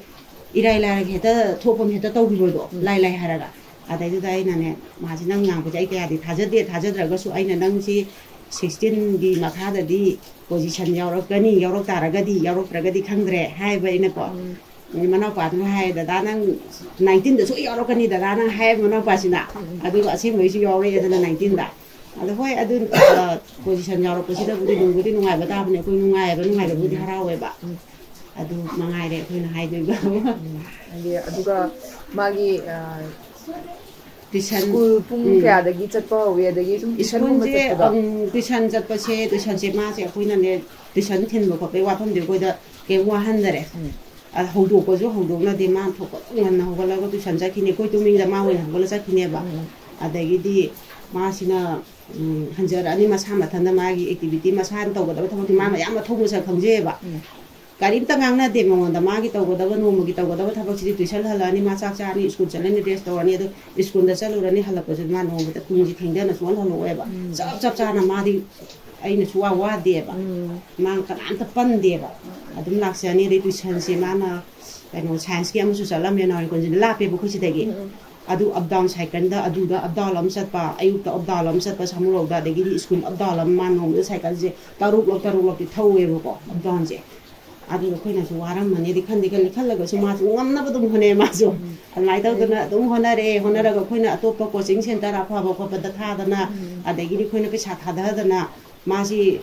ꯏꯔꯥꯏ ꯂꯥꯏꯔꯒ ꯍꯦꯛꯇ ꯊꯣꯛꯄ ꯑꯃ ꯍꯦꯛꯇ ꯇꯧꯈꯤꯕꯗꯣ, ꯎꯝ꯫ ꯂꯥꯏ ꯂꯥꯏ ꯍꯥꯏꯔꯒ꯫ ꯑꯗꯩꯗꯨꯗ ꯑꯩꯅꯅꯦ, "ꯃꯥꯁꯦ ꯅꯪ ꯉꯥꯡꯕꯁꯦ ꯑꯩ ꯀꯌꯥꯗꯤ ꯊꯥꯖꯗꯦ, ꯊꯥꯖꯗ꯭ꯔꯒꯁꯨ ꯑꯩꯅ ꯅꯪꯁꯤ ꯁꯤꯛꯁꯇꯤꯟꯒꯤ ꯃꯈꯥꯗꯗꯤ ꯄꯣꯖꯤꯁꯟ ꯌꯥꯎꯔꯛꯀꯅꯤ, ꯌꯥꯎꯔꯛ ꯇꯥꯔꯒꯗꯤ, ꯌꯥꯎꯔꯛꯇ꯭ꯔꯒꯗꯤ ꯈꯪꯗ꯭ꯔꯦ" ꯍꯥꯏꯕ ꯑꯩꯅꯀꯣ꯫ ꯎꯝ꯫ ꯃꯅꯥꯎꯄꯥꯗꯨꯅ ꯍꯥꯏ, "ꯗꯗꯥ, ꯅꯪ ꯅꯥꯏꯟꯇꯤꯟꯗ ꯁꯣꯏ ꯌꯥꯎꯔꯛꯀꯅꯤ ꯗꯗꯥ, ꯅꯪ" ꯍꯥꯏꯌꯦꯕ ꯃꯅꯥꯎꯄꯥꯁꯤꯅ꯫ ꯎꯝ꯫ ꯑꯗꯨꯒ ꯑꯁꯦꯡꯕꯩꯁꯨ ꯌꯥꯎꯔꯛꯑꯦꯗꯅ ꯅꯥꯏꯟꯇꯤꯟꯗ꯫ ꯑꯗꯣ ꯍꯣꯏ, ꯑꯗꯨ, ꯑ, ꯄꯣꯖꯤꯁꯟ ꯌꯥꯎꯔꯛꯄꯁꯤꯗꯕꯨꯗꯤ ꯅꯨꯡꯕꯨꯗꯤ ꯅꯨꯡꯉꯥꯏꯕ ꯇꯥꯕꯅꯦ, ꯑꯩꯈꯣꯏ ꯅꯨꯡꯉꯥꯏꯌꯦꯕ, ꯅꯨꯡꯉꯥꯏꯕꯕꯨꯗꯤ ꯎꯝ꯫ ꯍꯔꯥꯎꯋꯦꯕ꯫ ꯎꯝ꯫ ꯑꯗꯨ ꯃꯉꯥꯏꯔꯦ ꯑꯩꯈꯣꯏꯅ ꯍꯥꯏꯗꯣꯏꯕ꯫ ꯎꯝ꯫ ꯍꯥꯏꯗꯤ, ꯑꯗꯨꯒ ꯃꯥꯒꯤ, ꯑ, ꯇꯨꯏꯁꯟ, ꯁ꯭ꯀꯨꯜ ꯄꯨꯡ ꯎꯝ꯫ ꯀꯌꯥꯗꯒꯤ ꯆꯠꯄ ꯍꯧꯏ? ꯑꯗꯒꯤ ꯁꯨꯝ ꯇꯨꯏꯁꯟꯒꯨꯝꯕ ꯁ꯭ꯀꯨꯜꯁꯦ, ꯆꯠꯄꯗꯣ? ꯎꯝ, ꯇꯨꯏꯁꯟ ꯆꯠꯄꯁꯦ, ꯇꯨꯏꯁꯟꯁꯦ ꯃꯥꯁꯦ ꯑꯩꯈꯣꯏꯅꯅꯦ, ꯇꯨꯏꯁꯟ ꯊꯤꯟꯕ ꯈꯣꯠꯄꯒꯤ ꯋꯥꯐꯝꯗꯤ ꯑꯩꯈꯣꯏꯗ ꯀꯩꯝ ꯋꯥꯍꯟꯗꯔꯦ꯫ ꯎꯝ꯫ ꯑ, ꯍꯧꯗꯣꯛꯄꯁꯨ ꯍꯧꯗꯣꯛꯅꯗꯦ, ꯃꯥ ꯊꯣꯛꯄ ꯉꯟꯅ ꯍꯧꯒꯠꯂꯒ ꯇꯨꯏꯁꯟ ꯆꯠꯈꯤꯅꯤ, ꯑꯩꯈꯣꯏ ꯇꯨꯝꯃꯤꯉꯩꯗ ꯃꯥ ꯑꯣꯏꯅ ꯍꯧꯒꯠꯂ ꯆꯠꯈꯤꯅꯦꯕ꯫ ꯎꯝ꯫ ꯑꯗꯒꯤꯗꯤ ꯃꯥꯁꯤꯅ ꯎꯝ, ꯍꯟꯖꯔꯛꯑꯅꯤ ꯃꯁꯥ ꯃꯊꯟꯇ, ꯃꯥꯒꯤ activity, ꯃꯁꯥꯅ ꯇꯧꯒꯗꯕ ꯊꯕꯛꯇꯤ ꯃꯥ ꯃꯌꯥꯝ ꯃꯊꯧ ꯃꯁꯛ ꯈꯪꯖꯩꯑꯕ꯫ ꯎꯝ꯫ ꯀꯔꯤꯝꯇ ꯉꯥꯡꯅꯗꯦ ꯃꯉꯣꯟꯗ꯫ ꯃꯥꯒꯤ ꯇꯧꯒꯗꯕ, ꯅꯣꯡꯃꯒꯤ ꯇꯧꯒꯗꯕ ꯊꯕꯛꯁꯤꯗꯤ tuition ꯍꯜꯂꯛꯑꯅꯤ, ꯃꯥ ꯆꯥꯛ ꯆꯥꯔꯅꯤ, school ꯆꯠꯂꯅꯤ, dress ꯇꯧꯔꯅꯤ, ꯑꯗꯨ schoolꯗ ꯆꯠꯂꯨꯔꯅꯤ, ꯍꯜꯂꯛꯄꯁꯨ ꯃꯥ ꯅꯣꯡꯃꯇ ꯄꯨꯡꯁꯦ ꯊꯦꯡꯊꯅ ꯁꯨꯡꯍꯜ ꯍꯜꯂꯛꯑꯣꯏꯕ꯫ ꯎꯝ꯫ ꯆꯞ ꯆꯞ ꯆꯥꯅ ꯃꯥꯗꯤ ꯑꯩꯅꯁꯨ ꯋꯥ ꯋꯥꯗꯦꯕ꯫ ꯎꯝ꯫ ꯃꯥ ꯀꯅꯥꯝꯇ ꯄꯟꯗꯦꯕ꯫ ꯑꯗꯨꯝ ꯂꯥꯛꯆꯅꯤ꯫ ꯑꯗꯩ tuitionꯁꯦ ꯃꯥꯅ ꯀꯩꯅꯣ scienceꯀꯤ ꯑꯃꯁꯨ ꯆꯠꯂꯝꯃꯦ, ꯅꯥꯎꯔꯦꯝꯈꯣꯟꯁꯤꯗ ꯂꯥꯞꯄꯦꯕ ꯑꯩꯈꯣꯏ ꯁꯤꯗꯒꯤ꯫ ꯎꯝ, ꯎꯝ꯫ ꯑꯗꯨ up down cycleꯗ ꯑꯗꯨꯗ up down ꯑꯃ ꯆꯠꯄ, ꯑꯌꯨꯛꯇ up down ꯑꯃ ꯆꯠꯄ ꯁꯥꯃꯨꯔꯧꯗ, ꯑꯗꯒꯤꯗꯤ school up down ꯑꯃ ꯃꯥ ꯅꯣꯡꯃꯗ cycleꯁꯦ ꯇꯔꯨꯛꯂꯛ ꯇꯔꯨꯛꯂꯛꯇꯤ ꯊꯧꯋꯦꯕꯀꯣ, up downꯁꯦ꯫ ꯑꯗꯨꯗ ꯑꯩꯈꯣꯏꯅꯁꯨ ꯋꯥꯔꯝꯃꯅꯤꯗꯤ ꯈꯟꯗꯤ ꯈꯜꯂꯤ, ꯈꯜꯂꯒꯁꯨ ꯃꯥꯁꯨ ꯉꯝꯅꯕ ꯑꯗꯨꯝ ꯍꯣꯠꯅꯩ ꯃꯥꯁꯨ꯫ ꯎꯝ꯫ ꯑꯗꯨꯃꯥꯏꯅ ꯇꯧꯗꯅ ꯑꯗꯨꯝ ꯍꯣꯠꯅꯔꯛꯑꯦ꯫ ꯍꯣꯠꯅꯔꯒ ꯑꯩꯈꯣꯏꯅ ꯑꯇꯣꯞꯄ coaching centre ꯑꯐꯕ ꯈꯣꯠꯄꯗ ꯊꯥꯗꯅ, ꯎꯝ꯫ ꯑꯗꯒꯤꯗꯤ ꯑꯩꯈꯣꯏꯅ ꯄꯩꯁꯥ ꯊꯥꯗꯗꯅ, ꯃꯥꯁꯤ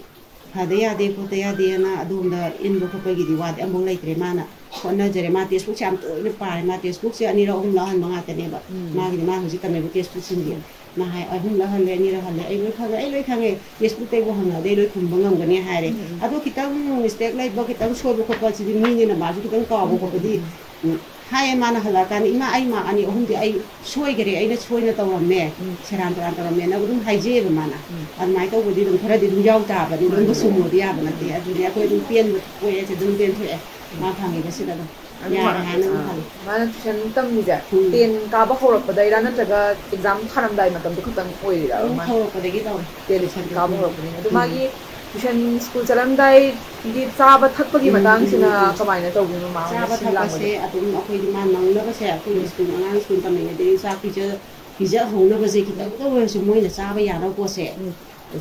ꯐꯗ ꯌꯥꯗꯦ ꯈꯣꯠꯇ ꯌꯥꯗꯦꯅ ꯑꯗꯣꯝꯗ ꯏꯟꯕ ꯈꯣꯠꯄꯒꯤꯗꯤ ꯋꯥꯗꯤ ꯑꯃꯐꯥꯎ ꯂꯩꯇ꯭ꯔꯦ꯫ ꯃꯥꯅ ꯍꯣꯠꯅꯖꯔꯦ꯫ ꯃꯥ textbookꯁꯦ ꯌꯥꯝ ꯇꯣꯏꯅ ꯄꯥꯔꯦ꯫ ꯃꯥ textbookꯁꯦ ꯑꯅꯤꯔꯛ ꯑꯍꯨꯝꯂꯛ ꯍꯟꯕ ꯉꯥꯛꯇꯅꯦꯕ꯫ ꯎꯝ꯫ ꯃꯥꯒꯤꯗꯤ ꯃꯥ ꯍꯧꯖꯤꯛ ꯇꯝꯃꯤꯕ textbookꯁꯤꯡꯁꯦ꯫ ꯃꯥ ꯍꯥꯏ, "ꯑꯍꯨꯝꯂꯛ ꯍꯜꯂꯦ, ꯑꯅꯤꯔꯛ ꯍꯜꯂꯦ, ꯑꯩ ꯂꯣꯏ ꯈꯪꯉꯦ, ꯑꯩ ꯂꯣꯏ ꯈꯪꯉꯦ, textbookꯇꯩꯕꯨ ꯍꯪꯉꯛꯑꯗꯤ ꯑꯩ ꯂꯣꯏ ꯈꯨꯝꯕ ꯉꯝꯒꯅꯤ" ꯍꯥꯏꯔꯦ꯫ ꯎꯝ, ꯎꯝ꯫ ꯑꯗꯣ ꯈꯤꯇꯪ mistake ꯂꯩꯕ, ꯈꯤꯇꯪ ꯁꯣꯏꯕ ꯈꯣꯠꯄ ꯁꯤꯗꯤ ꯃꯤꯅꯤꯅ ꯃꯥꯁꯨ ꯈꯤꯇꯪ ꯀꯥꯎꯕ ꯎꯝ, ꯎꯝ, ꯈꯣꯠꯄꯗꯤ, ꯎꯝ꯫ ꯎꯝ, ꯍꯥꯏꯌꯦ꯫ ꯃꯥꯅ ꯍꯜꯂꯛꯑꯀꯥꯟꯗ, "ꯏꯃꯥ, ꯑꯩ ꯃꯥꯔꯛ ꯑꯅꯤ ꯑꯍꯨꯝꯗꯤ ꯑꯩ ꯁꯣꯏꯈꯔꯦ, ꯑꯩꯅ ꯁꯣꯏꯅ ꯇꯧꯔꯝꯃꯦ, ꯎꯝ꯫ ꯁꯦꯔꯥꯟ ꯇꯨꯔꯥꯟ ꯇꯧꯔꯝꯃꯦꯅ" ꯑꯗꯨꯝ ꯍꯥꯏꯖꯩꯑꯕ ꯃꯥꯅ꯫ ꯎꯝ꯫ ꯑꯗꯨꯃꯥꯏꯅ ꯇꯧꯕꯗꯤ ꯑꯗꯨꯝ ꯈꯔꯗꯤ ꯑꯗꯨꯝ ꯌꯥꯎ ꯇꯥꯕꯅꯤ, ꯃꯥꯅꯤ꯫ ꯂꯣꯏꯅꯃꯛ ꯆꯨꯝꯃꯣꯗꯤ ꯌꯥꯕ ꯅꯠꯇꯦ꯫ ꯎꯝ꯫ ꯑꯗꯨꯅꯦ ꯑꯩꯈꯣꯏ ꯑꯗꯨꯝ ꯄꯦꯟꯕ ꯄꯣꯛꯑꯦ, ꯁꯤ ꯑꯗꯨꯝ ꯄꯦꯟꯊꯣꯛꯑꯦ꯫ ꯃꯥ ꯐꯪꯉꯤꯕꯁꯤꯗ ꯑꯗꯨꯝ ꯑꯗꯨ ꯌꯥꯔꯦ ꯃꯥ-, ꯍꯥꯏꯅ ꯑꯗꯨꯝ ꯑꯥ, ꯈꯜꯂꯤ꯫ ꯃꯥꯅ tuition ꯇꯝꯃꯤꯁꯦ ꯎꯝ꯫ Ten ꯀꯥꯕ ꯍꯧꯔꯛꯄꯗꯩꯔꯥ ꯅꯠꯇ꯭ꯔꯒ exam ꯊꯥꯔꯝꯗꯥꯏ ꯃꯇꯝꯗꯣ ꯈꯛꯇꯪ ꯑꯣꯏꯔꯤꯔꯥ? ꯑꯗꯨꯝ ꯑꯗꯨꯃꯥꯏꯅ? ꯍꯧꯔꯛꯄꯗꯒꯤ ꯇꯧꯔꯦ꯫ Ten tuition ꯀꯥꯕ ꯎꯝ꯫ ꯍꯧꯔꯛꯄꯗꯒꯤ꯫ ꯑꯗꯨ ꯎꯝ꯫ ꯃꯥꯒꯤ tuition school ꯆꯠꯂꯝꯗꯥꯏꯒꯤ ꯆꯥꯕ ꯊꯛꯄꯒꯤ ꯎꯝ, ꯃꯇꯥꯡꯁꯤꯅ ꯎꯝ, ꯎꯝ꯫ ꯀꯃꯥꯏꯅ ꯇꯧꯕꯅꯣ, ꯃꯥ ꯆꯥꯕ ꯁꯤꯟ ꯊꯛꯄꯁꯦ ꯂꯥꯡꯕꯗ? ꯑꯗꯨꯝ ꯑꯩꯈꯣꯏꯗꯤ ꯃꯥ ꯅꯪꯅꯕꯁꯦ ꯑꯩꯈꯣꯏ ꯎꯝ꯫ School, ꯑꯉꯥꯡ school ꯇꯝꯃꯤꯉꯩꯗꯒꯤ ꯆꯥꯛ ꯄꯤꯖ-, ꯄꯤꯖꯍꯧꯅꯕꯁꯦ ꯈꯤꯇꯪꯗ ꯑꯣꯏꯔꯁꯨ ꯃꯣꯏꯅ ꯆꯥꯕ ꯌꯥꯅꯕ ꯄꯣꯠꯁꯦ ꯎꯝ꯫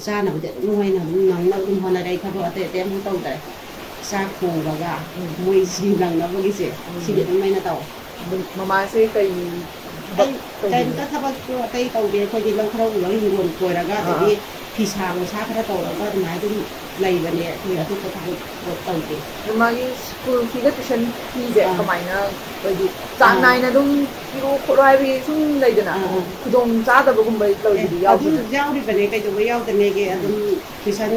ꯆꯥꯅꯕꯗꯤ ꯑꯗꯨꯝ ꯃꯣꯏꯅ ꯑꯗꯨꯝ ꯅꯪꯅꯕ ꯑꯗꯨꯝ ꯍꯣꯠꯅꯔꯦ꯫ ꯑꯩ ꯊꯕꯛ ꯑꯇꯩ ꯑꯇꯩ ꯑꯃꯐꯥꯎ ꯇꯧꯗ꯭ꯔꯦ꯫ ꯆꯥꯛ ꯊꯣꯡꯕꯒ ꯎꯝ꯫ ꯃꯣꯏ ꯁꯤ ꯅꯪꯅꯕꯒꯤꯁꯦ ꯎꯝ꯫ ꯁꯤꯗꯤ ꯑꯗꯨꯝ ꯑꯩꯅ ꯇꯧꯋꯦ꯫ ꯑꯗꯨꯝ ꯃꯃꯥꯁꯦ ꯀꯩ ꯊꯕꯛ ꯑꯩ ꯇꯧꯕꯤꯒꯦ? ꯀꯔꯤꯝꯇ ꯊꯕꯛꯇꯣ ꯑꯇꯩ ꯇꯧꯗꯦ꯫ ꯑꯩꯈꯣꯏꯗꯤ ꯂꯧ ꯈꯔ ꯎꯔꯒ ꯍꯤꯡꯒꯣꯜ ꯀꯣꯏꯔꯒ ꯑꯥ, ꯑꯗꯒꯤ ꯑꯥ꯫ ꯐꯤ ꯁꯥ ꯂꯣꯟꯁꯥ ꯈꯔ ꯇꯧꯔꯒ ꯑꯗꯨꯃꯥꯏꯅ ꯑꯗꯨꯝ ꯂꯩꯕꯅꯦ꯫ ꯑꯩꯈꯣꯏ ꯑꯇꯣꯞꯄ ꯊꯕꯛ ꯇꯧꯗꯦ꯫ ꯑꯗꯣ ꯃꯥꯒꯤ school feeꯒ tuition feeꯁꯦ ꯑꯥ꯫ ꯀꯃꯥꯏꯅ, ꯍꯥꯏꯗꯤ ꯆꯥꯡ ꯑꯥ꯫ ꯅꯥꯏꯅ ꯑꯗꯨꯝ ꯄꯤꯔꯣ ꯈꯣꯠꯂꯣ ꯍꯥꯏꯕꯒꯤ ꯁꯨꯝ ꯂꯩꯗꯅ, ꯑꯥ, ꯑꯥ꯫ ꯈꯨꯗꯣꯡ ꯆꯥꯗꯕꯒꯨꯝꯕ ꯑꯦ, ꯂꯩꯕꯗꯤ ꯑꯗꯨ ꯌꯥꯎꯗꯕ꯭ꯔꯥ? ꯌꯥꯎꯔꯤꯕꯅꯦ, ꯀꯩꯗꯧꯕ ꯌꯥꯎꯗꯅꯦꯒꯦ? ꯎꯝ꯫ ꯑꯗꯨꯝ tuition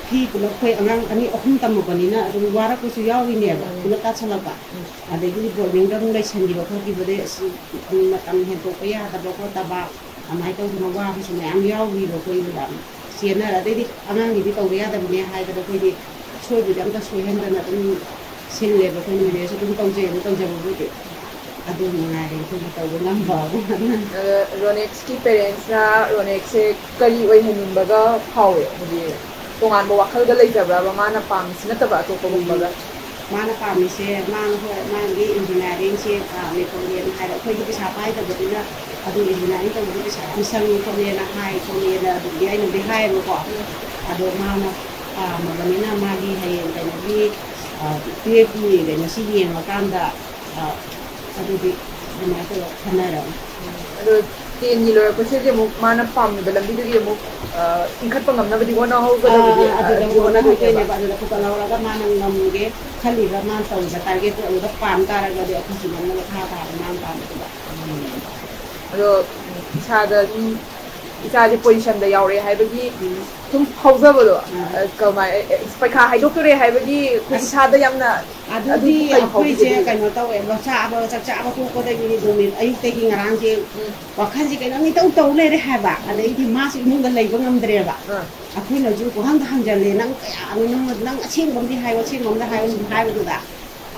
fee ꯄꯨꯂꯞ ꯑꯩꯈꯣꯏ ꯑꯉꯥꯡ ꯑꯅꯤ ꯑꯍꯨꯝ ꯇꯝꯃꯛꯄꯅꯤꯅ ꯑꯗꯨꯝ ꯋꯥꯔꯛꯄꯁꯨ ꯌꯥꯎꯔꯤꯅꯦꯕ, ꯎꯝ꯫ ꯄꯨꯂꯞ ꯇꯥꯁꯜꯂꯛꯄ꯫ ꯎꯝ꯫ ꯑꯗꯒꯤꯗꯤ boardingꯗ ꯑꯃꯨꯛ ꯂꯩꯁꯟꯈꯤꯕ ꯈꯣꯠꯈꯤꯕꯗꯩ ꯑꯁ, ꯃꯇꯝ ꯍꯦꯟꯗꯣꯛꯄ ꯌꯥꯗꯕ ꯈꯣꯠꯇꯕ, ꯑꯗꯨꯃꯥꯏꯅ ꯇꯧꯗꯅ ꯋꯥꯕꯁꯨ ꯃꯌꯥꯝ ꯌꯥꯎꯈꯤꯕ ꯑꯩꯈꯣꯏꯒꯤꯗ꯫ ꯆꯦꯟꯅꯔ ꯑꯗꯩꯗꯤ ꯑꯉꯥꯡꯒꯤꯗꯤ ꯇꯧꯕ ꯌꯥꯗꯕꯅꯦ ꯍꯥꯏꯗꯅ ꯑꯩꯈꯣꯏꯗꯤ ꯁꯣꯏꯕꯗꯤ ꯑꯝꯇ ꯁꯣꯏꯍꯟꯗꯅ ꯑꯗꯨꯝ ꯁꯤꯜꯂꯦꯕ꯫ ꯑꯩꯈꯣꯏꯅ ꯃꯦꯅꯦꯖꯁꯨ ꯑꯗꯨꯝ ꯇꯧꯖꯩ ꯑꯗꯨꯝ ꯇꯧꯖꯕꯕꯨꯗꯤ꯫ ꯑꯗꯨ ꯃꯉꯥꯏꯔꯦ ꯑꯩꯈꯣꯏꯅ ꯇꯧꯕ ꯉꯝꯕ ꯑꯗꯨꯅ꯫ ꯔꯣꯅꯦꯛꯁꯀꯤ ꯄꯦꯔꯦꯟꯁꯅ ꯔꯣꯅꯦꯛꯁꯦ ꯀꯔꯤ ꯑꯣꯏꯍꯟꯅꯤꯡꯕꯒ ꯐꯥꯎꯏ? ꯍꯥꯏꯗꯤ ꯇꯣꯉꯥꯟꯕ ꯋꯥꯈꯜꯒ ꯂꯩꯖꯕ꯭ꯔꯕ ꯃꯥꯅ ꯄꯥꯝꯃꯤꯁꯤ ꯅꯠꯇꯕ ꯑꯇꯣꯞꯄꯒꯨꯝꯕꯒ? ꯃꯥꯅ ꯄꯥꯝꯃꯤꯁꯦ ꯃꯥꯅ ꯍꯣꯏ ꯃꯥꯒꯤ ꯏꯟꯖꯤꯅꯤꯌꯥꯔꯤꯡꯁꯦ ꯄꯥꯝꯃꯦ ꯈꯣꯠꯂꯦꯅ ꯍꯥꯏꯔꯦ꯫ ꯑꯩꯈꯣꯏꯗꯤ ꯄꯩꯁꯥ ꯄꯥꯏꯗꯕꯅꯤꯅ ꯑꯗꯨ ꯏꯟꯖꯤꯅꯤꯌꯥꯔꯤꯡ ꯇꯧꯕꯗꯤ ꯄꯩꯁꯥ ꯌꯥꯝ ꯆꯪꯉꯤ ꯈꯣꯠꯂꯦꯅ ꯍꯥꯏ ꯈꯣꯠꯂꯦꯅ ꯑꯗꯨꯝꯗꯤ ꯑꯩꯅꯗꯤ ꯍꯥꯏꯌꯦꯕꯀꯣ꯫ ꯑꯗꯣ ꯃꯥꯅ ꯄꯥꯝꯃꯕꯅꯤꯅ ꯃꯥꯒꯤ ꯍꯌꯦꯡ ꯀꯩꯅꯣꯒꯤ ꯇꯨꯌꯦꯞꯀꯤ ꯀꯩꯅꯣꯁꯤ ꯌꯦꯡꯉꯀꯥꯟꯗ ꯑꯗꯨꯗꯤ ꯑꯗꯨꯃꯥꯏꯅ ꯇꯧꯔ ꯈꯟꯅꯔꯅꯤ꯫ ꯑꯗꯣ ꯇꯦꯟꯒꯤ ꯂꯣꯏꯔꯛꯄꯁꯤꯗꯤ ꯑꯃꯨꯛ ꯃꯥꯅ ꯄꯥꯝꯃꯤꯕ ꯂꯝꯕꯤꯗꯨꯒꯤ ꯑꯃꯨꯛ ꯏꯟꯈꯠꯄ ꯉꯝꯅꯕꯗꯤ ꯍꯣꯠꯅꯍꯧꯒꯗꯕꯗꯤ ꯑꯗꯨꯗ ꯍꯣꯠꯅꯍꯧꯗꯣꯏꯅꯦꯕ꯫ ꯑꯗꯨꯗ ꯐꯨꯀꯠꯍꯧꯔꯒ ꯃꯥꯅ ꯉꯝꯒꯦ ꯈꯜꯂꯤꯕ ꯃꯥꯅ ꯇꯧꯔꯤꯕ ꯇꯥꯔꯒꯦꯠꯇꯣ ꯑꯗꯨꯗ ꯄꯥꯝ ꯇꯥꯔꯒꯗꯤ ꯑꯩꯈꯣꯏꯁꯨ ꯉꯝꯅꯕ ꯊꯥ ꯇꯥꯕ ꯃꯥꯅ ꯄꯥꯝꯕꯗꯨꯗ꯫ ꯑꯗꯣ ꯏꯁꯥꯗ ꯁꯨꯝ ꯏꯆꯥꯁꯦ ꯄꯣꯖꯤꯁꯟꯗ ꯌꯥꯎꯔꯛꯑꯦ ꯍꯥꯏꯕꯒꯤ ꯁꯨꯝ ꯐꯥꯎꯖꯕꯗꯣ ꯀꯃꯥꯏ ꯄꯩꯈꯥ ꯍꯥꯏꯗꯣꯛꯇꯣꯔꯦ ꯍꯥꯏꯕꯒꯤ ꯑꯩꯈꯣꯏ ꯏꯁꯥꯗ ꯌꯥꯝꯅ ꯑꯗꯨꯗꯤ ꯑꯩꯈꯣꯏꯁꯦ ꯀꯩꯅꯣ ꯇꯧꯋꯦ ꯆꯥꯕ ꯆꯥꯛ ꯆꯥꯕ ꯇꯣꯛꯄꯗꯒꯤꯗꯤ ꯅꯨꯃꯤꯠ ꯑꯌꯨꯛꯇꯒꯤ ꯉꯔꯥꯡꯁꯦ ꯋꯥꯈꯜꯁꯦ ꯀꯩꯅꯣꯝ ꯏꯇꯧ ꯇꯧ ꯂꯩꯔꯦ ꯍꯥꯏꯕ꯫ ꯑꯗꯩꯗꯤ ꯃꯥꯁꯨ ꯏꯃꯨꯡꯗ ꯂꯩꯕ ꯉꯝꯗ꯭ꯔꯦꯕ꯫ ꯑꯩꯈꯣꯏꯅꯁꯨ ꯄꯨꯡꯍꯪꯗ ꯍꯪꯖꯜꯂꯦ, "ꯅꯪ ꯀꯌꯥꯅꯣ? ꯅꯪ, ꯅꯪ ꯑꯁꯦꯡꯕ ꯑꯝꯗꯤ ꯍꯥꯏꯌꯣ, ꯑꯁꯦꯡꯕ ꯑꯝꯗ ꯍꯥꯏꯌꯣ" ꯁꯨꯝ ꯍꯥꯏꯕꯗꯨꯗ꯫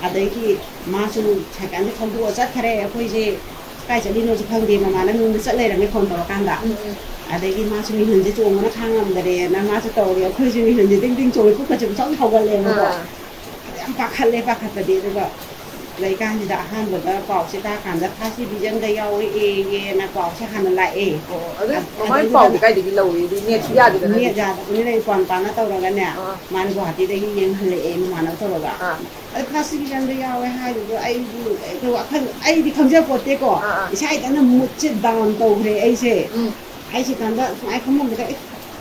ꯑꯗꯩꯗꯤ ꯃꯥꯁꯨ ꯁꯥꯏꯀꯜꯁꯦ ꯊꯧꯗꯣꯛꯑ ꯆꯠꯈ꯭ꯔꯦ꯫ ꯑꯩꯈꯣꯏꯁꯦ ꯀꯥꯏ ꯆꯠꯂꯤꯅꯣꯁꯨ ꯈꯪꯗꯦ꯫ ꯃꯃꯥꯟꯅꯕꯤ ꯌꯨꯝꯗ ꯆꯠ ꯂꯩꯔꯝꯃꯦ ꯐꯣꯟ ꯇꯧꯔꯀꯥꯟꯗ꯫ ꯑꯗꯒꯤ ꯃꯥꯁꯨ ꯃꯤꯍꯨꯟꯁꯦ ꯆꯣꯡꯕꯅ ꯈꯥꯡꯉꯝꯗꯔꯦꯅ ꯃꯥꯁꯨ ꯇꯧꯔꯦ꯫ ꯑꯩꯈꯣꯏꯁꯨ ꯃꯤꯍꯨꯟꯁꯦ ꯗꯤꯡ ꯗꯤꯡ ꯆꯣꯡꯉꯦ, ꯄꯨꯛꯀꯁꯦ ꯄꯨꯡꯁꯥꯎ ꯁꯥꯎꯒꯠꯂꯦꯕꯀꯣ꯫ ꯑꯗ ꯌꯥꯝ ꯄꯥꯈꯠꯂꯦ ꯄꯥꯈꯠꯄꯗꯤ꯫ ꯑꯗꯨꯒ ꯂꯩꯀꯥꯟꯁꯤꯗ ꯑꯍꯥꯟꯕꯗ ꯄꯥꯎꯁꯦ ꯇꯥꯀꯥꯟꯗ ꯐꯥꯔꯁ ꯗꯤꯕꯤꯖꯟꯗ ꯌꯥꯎꯔꯛꯑꯦꯅ ꯄꯥꯎꯁꯦ ꯍꯥꯟꯅ ꯂꯥꯛꯑꯦ꯫ ꯑꯣ ꯑꯗꯨ ꯃꯃꯥꯏ ꯄꯥꯎꯗꯤ ꯀꯥꯏꯗꯒꯤ ꯂꯧꯏ? ꯅꯦꯠꯁꯨ ꯌꯥꯗꯦꯗꯅ꯫ ꯅꯦꯠ ꯌꯥꯗꯕꯅꯤꯅ ꯏꯄꯥꯟ ꯄꯥꯟꯅ ꯇꯧꯔꯒꯅꯦ꯫ ꯃꯥꯅ ꯒꯨꯍꯥꯇꯤꯗꯒꯤ ꯌꯦꯡꯍꯜꯂꯛꯑꯦ ꯃꯃꯥꯟꯅꯕ ꯇꯧꯔꯒ꯫ ꯑꯗ ꯐꯥꯔꯁ ꯗꯤꯕꯤꯖꯟꯗ ꯌꯥꯎꯋꯦ ꯍꯥꯏꯗꯨꯗ ꯑꯩꯗꯤ ꯋꯥꯈꯜ ꯑꯩꯗꯤ ꯈꯪꯖꯄꯣꯠꯇꯦꯀꯣ꯫ ꯏꯁꯥ ꯏꯊꯟꯇ ꯃꯨꯠꯁꯦ ꯗꯥꯎꯟ ꯇꯧꯈ꯭ꯔꯦ ꯑꯩꯁꯦ꯫ ꯑꯩꯁꯦ ꯏꯊꯟꯇ ꯁꯨꯃꯥꯏꯅ ꯐꯝꯃꯝꯕꯗ "ꯑꯦ,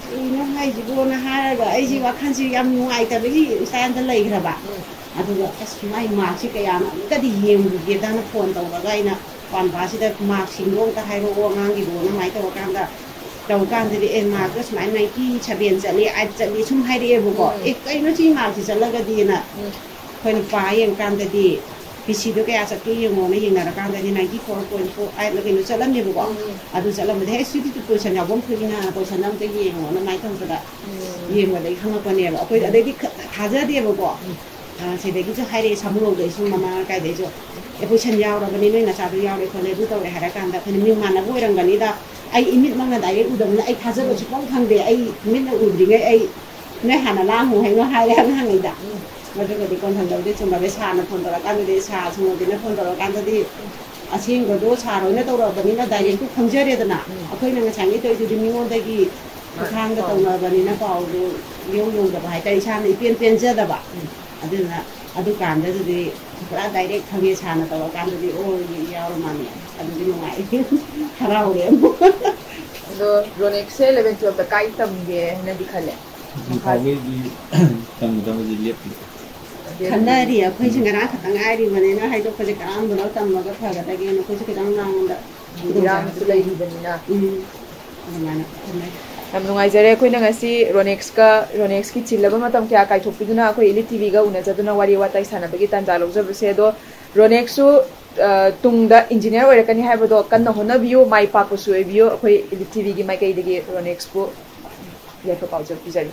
ꯀꯩꯅꯣ ꯍꯥꯏꯁꯤꯕꯣꯅ" ꯍꯥꯏꯔꯒ ꯑꯩꯁꯦ ꯋꯥꯈꯜꯁꯦ ꯌꯥꯝ ꯅꯨꯡꯉꯥꯏꯇꯕꯒꯤ ꯏꯁꯇꯥꯏꯜꯗ ꯂꯩꯈ꯭ꯔꯕ꯫ ꯑꯗꯨꯒ ꯑꯁ ꯃꯥꯏ ꯃꯥꯔꯛꯁꯦ ꯀꯌꯥꯅꯣ ꯑꯝꯇꯗꯤ ꯌꯦꯡꯈꯤꯒꯦꯗꯅ ꯐꯣꯟ ꯇꯧꯔꯒ ꯑꯩꯅ ꯄꯥꯟꯕꯁꯤꯗ ꯃꯥꯔꯛꯁꯤꯡꯗꯣ ꯑꯝꯇ ꯍꯥꯏꯔꯛꯑꯣ ꯑꯉꯥꯡꯒꯤꯗꯣꯅ ꯑꯗꯨꯃꯥꯏꯅ ꯇꯧꯔꯀꯥꯟꯗ ꯇꯧꯀꯥꯟꯗꯗꯤ ꯑꯦ ꯃꯥꯔꯛꯇꯣ ꯁꯨꯃꯥꯏꯅ ꯅꯥꯏꯟꯇꯤ ꯁꯚꯦꯟ ꯆꯠꯂꯤ, ꯑꯥꯏꯠ ꯆꯠꯂꯤ ꯁꯨꯝ ꯍꯥꯏꯔꯛꯑꯦꯕꯀꯣ꯫ ꯑꯦ ꯀꯩꯅꯣ ꯁꯤ ꯃꯥꯔꯛꯁꯤ ꯆꯠꯂꯒꯗꯤꯅ ꯑꯩꯈꯣꯏꯅ ꯄꯥ ꯌꯦꯡꯀꯥꯟꯗꯗꯤ ꯄꯤ ꯁꯤꯗꯣ ꯀꯌꯥ ꯆꯠꯀꯦ ꯌꯦꯡꯉꯣꯅ ꯌꯦꯡꯅꯔꯀꯥꯟꯗꯗꯤ ninety four point four eight ꯂ ꯀꯩꯅꯣ ꯆꯠꯂꯝꯃꯦꯕꯀꯣ꯫ ꯑꯗꯨ ꯆꯠꯂꯝꯕꯗ, "ꯍꯦ, ꯁꯤꯗꯤ ꯄꯣꯖꯤꯁꯟ ꯌꯥꯎꯐꯝ ꯊꯣꯛꯏꯅ, ꯄꯣꯖꯤꯁꯟ ꯑꯝꯇ ꯌꯦꯡꯉꯣꯅ" ꯑꯗꯨꯃꯥꯏꯅ ꯇꯧꯕꯗ ꯌꯦꯡꯕꯗꯒꯤ ꯈꯪꯉꯛꯄꯅꯦꯕ ꯑꯩꯈꯣꯏ꯫ ꯑꯗꯩꯗꯤ ꯊꯥꯖꯗꯦꯕꯀꯣ꯫ ꯁꯤꯗꯒꯤꯁꯨ ꯍꯥꯏꯔꯛꯑꯦ, ꯁꯥꯃꯨꯔꯧꯗꯩꯁꯨ, ꯃꯃꯥ ꯀꯥꯏꯗꯩꯁꯨ, "ꯑꯦ, ꯄꯣꯖꯤꯁꯟ ꯌꯥꯎꯔꯕꯅꯤ, ꯅꯣꯏ ꯅꯆꯥꯗꯣ ꯌꯥꯎꯔꯦ ꯈꯣꯠꯂꯦ, ꯑꯗꯨ ꯇꯧꯔꯦ" ꯍꯥꯏꯔꯀꯥꯟꯗ ꯑꯩꯈꯣꯏꯅ ꯃꯤꯡ ꯃꯥꯟꯅꯕ ꯑꯣꯏꯔꯝꯒꯅꯤꯗ꯫ ꯑꯩ ꯏꯃꯤꯠꯃꯛꯅ ꯗꯥꯏꯔꯦꯛ ꯎꯗꯕꯅꯤꯅ ꯑꯩ ꯊꯥꯖꯕ ꯁꯨꯡꯐꯝ ꯈꯪꯗꯦ꯫ ꯑꯩ ꯃꯤꯠꯅ ꯎꯗ꯭ꯔꯤꯉꯩ ꯑꯩ ꯅꯣꯏ ꯍꯥꯟꯅ ꯂꯥꯡꯉꯨ ꯍꯥꯏꯅ ꯍꯥꯏꯔꯦ ꯍꯥꯏꯅ ꯍꯪꯉꯛꯏꯗ꯫ ꯑꯗꯨꯒꯗꯤ ꯀꯣꯟꯊꯪꯗꯕꯨꯗꯤ ꯆꯨꯝꯃꯔꯦ꯫ ꯁꯥꯔꯅ ꯐꯣꯟ ꯇꯧꯔꯀꯥꯟꯗꯗꯤ, ꯁꯥꯔ ꯁꯨꯃꯣꯟꯗꯤꯅ ꯐꯣꯟ ꯇꯧꯔꯀꯥꯟꯗꯗꯤ ꯑꯁꯦꯡꯕꯗꯣ ꯁꯥꯔ ꯍꯣꯏꯅ ꯇꯧꯔꯛꯑꯕꯅꯤꯅ ꯗꯥꯏꯔꯦꯛꯇꯨ ꯈꯪꯖꯔꯦꯗꯅ꯫ ꯑꯩꯈꯣꯏꯅ ꯉꯁꯥꯏꯒꯤ ꯇꯧꯔꯤꯗꯨꯗꯤ ꯃꯤꯉꯣꯟꯗꯒꯤ ꯈꯨꯠꯊꯥꯡꯗ ꯇꯧꯅꯕꯅꯤꯅ ꯄꯥꯎꯗꯨ ꯏꯌꯧ ꯌꯧꯗꯕ ꯍꯥꯏꯇꯥꯔꯦ, ꯏꯁꯥꯅ ꯏꯄꯦꯟ ꯄꯦꯟꯖꯗꯕ꯫ ꯑꯗꯨꯅ ꯑꯗꯨꯀꯥꯟꯗꯗꯨꯗꯤ ꯄꯨꯔꯥ ꯗꯥꯏꯔꯦꯛ ꯈꯪꯉꯦ, ꯁꯥꯔꯅ ꯇꯧꯔꯀꯥꯟꯗꯗꯤ ꯑꯣ ꯌꯥꯎꯔ ꯃꯥꯜꯂꯦ꯫ ꯑꯗꯨꯗꯤ ꯅꯨꯡꯉꯥꯏ꯫ ꯍꯔꯥꯎꯔꯦ ꯑꯃꯨꯛ꯫ ꯑꯗꯣ ꯔꯣꯅꯦꯛꯁꯦ eleven twelve ꯀꯥꯏ ꯇꯝꯒꯦ ꯍꯥꯏꯅꯗꯤ ꯈꯜꯂꯦ? ꯍꯧꯖꯤꯛ ꯐꯥꯎꯒꯤꯗꯤ ꯇꯝꯒꯗꯕꯁꯦ ꯂꯦꯞꯇ꯭ꯔꯤ꯫ ꯈꯟꯅꯔꯤ꯫ ꯑꯩꯈꯣꯏꯁꯦ ꯉꯔꯥꯡ ꯈꯛꯇ ꯉꯥꯏꯔꯤꯕꯅꯤꯅ ꯍꯥꯏꯗꯣꯛꯄꯁꯦ ꯀꯔꯝꯕꯅ ꯇꯝꯃꯒ ꯐꯒꯗꯒꯦꯅ ꯑꯩꯈꯣꯏꯁꯦ ꯈꯤꯇꯪ ꯃꯉꯣꯟꯗ ꯏꯔꯥꯡꯁꯨ ꯂꯩꯔꯤꯕꯅꯤꯅ꯫ ꯎꯝ꯫ ꯑꯗꯨꯃꯥꯏꯅ ꯈꯟꯅꯩ꯫ ꯌꯥꯝ ꯅꯨꯡꯉꯥꯏꯖꯔꯦ꯫ ꯑꯩꯈꯣꯏꯅ ꯉꯁꯤ ꯔꯣꯅꯦꯛꯁꯀ, ꯔꯣꯅꯦꯛꯁꯀꯤ ꯆꯤꯜꯂꯕ ꯃꯇꯝ ꯀꯌꯥ ꯀꯥꯏꯊꯣꯛꯄꯤꯗꯨꯅ ꯑꯩꯈꯣꯏ ꯏꯂꯤꯠ ꯇꯤꯚꯤꯒ ꯎꯅꯖꯗꯨꯅ ꯋꯥꯔꯤ ꯋꯥꯇꯥꯏ ꯁꯥꯟꯅꯕꯒꯤ ꯇꯥꯟꯖꯥ ꯂꯧꯖꯕꯁꯦ꯫ ꯑꯗꯣ ꯔꯣꯅꯦꯛꯁꯁꯨ, ꯑ, ꯇꯨꯡꯗ ꯏꯟꯖꯤꯅꯤꯌꯥꯔ ꯑꯣꯏꯔꯛꯀꯅꯤ ꯍꯥꯏꯕꯗꯣ ꯀꯟꯅ ꯍꯣꯠꯅꯕꯤꯌꯨ, ꯃꯥꯏ ꯄꯥꯛꯄꯁꯨ ꯑꯣꯏꯕꯤꯌꯨ꯫ ꯑꯩꯈꯣꯏ ꯏꯂꯤꯠ ꯇꯤꯚꯤꯒꯤ ꯃꯥꯏꯀꯩꯗꯒꯤ ꯔꯣꯅꯦꯛꯁꯄꯨ ꯌꯥꯏꯐ ꯄꯥꯎꯖꯦꯜ ꯄꯤꯖꯔꯤ꯫